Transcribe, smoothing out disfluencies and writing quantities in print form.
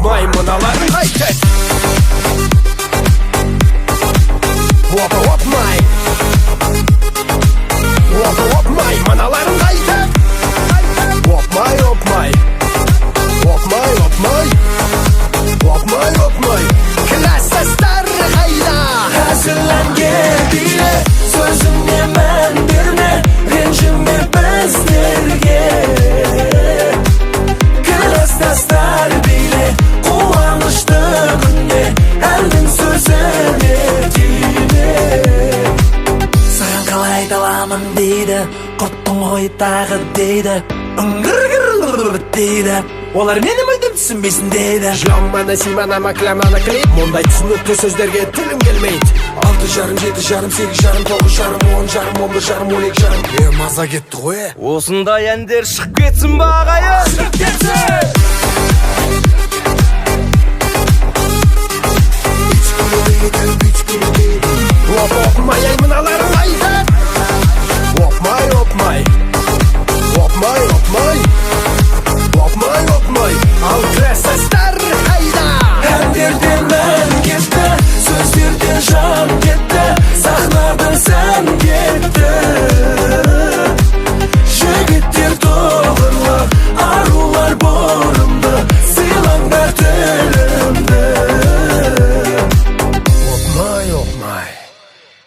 Опмай, мыналарың қайтеді? Опа, опмай. Опа, опмай, мыналарың қайтеді? Опмай, опмай. Опмай, опмай. Опмай, опмай. Класстастар қайда? Әзіл әнге биле, сөзіме мән берме, ренжіме біздерге. Класстастар, биле, қуанышты күнде, әннің сөзіне тиме. Саған қалай айта аламын дейді, құрттың ғой тағы дейді, үңгір дейді. Олар мені мүлдем түсінбейсің дейді. Жламана, симана, маклямана, клип. Мұндай түсінікті сөздерге тілім келмейді. 6:30, 7:30, 8:30, 9:30, 10:30, 11:30, 12:30. Е, маза кетті ғой, е. Осындай әндер шығып кетсін ба, ағайын? Шығып кетсін! Оп, опмай.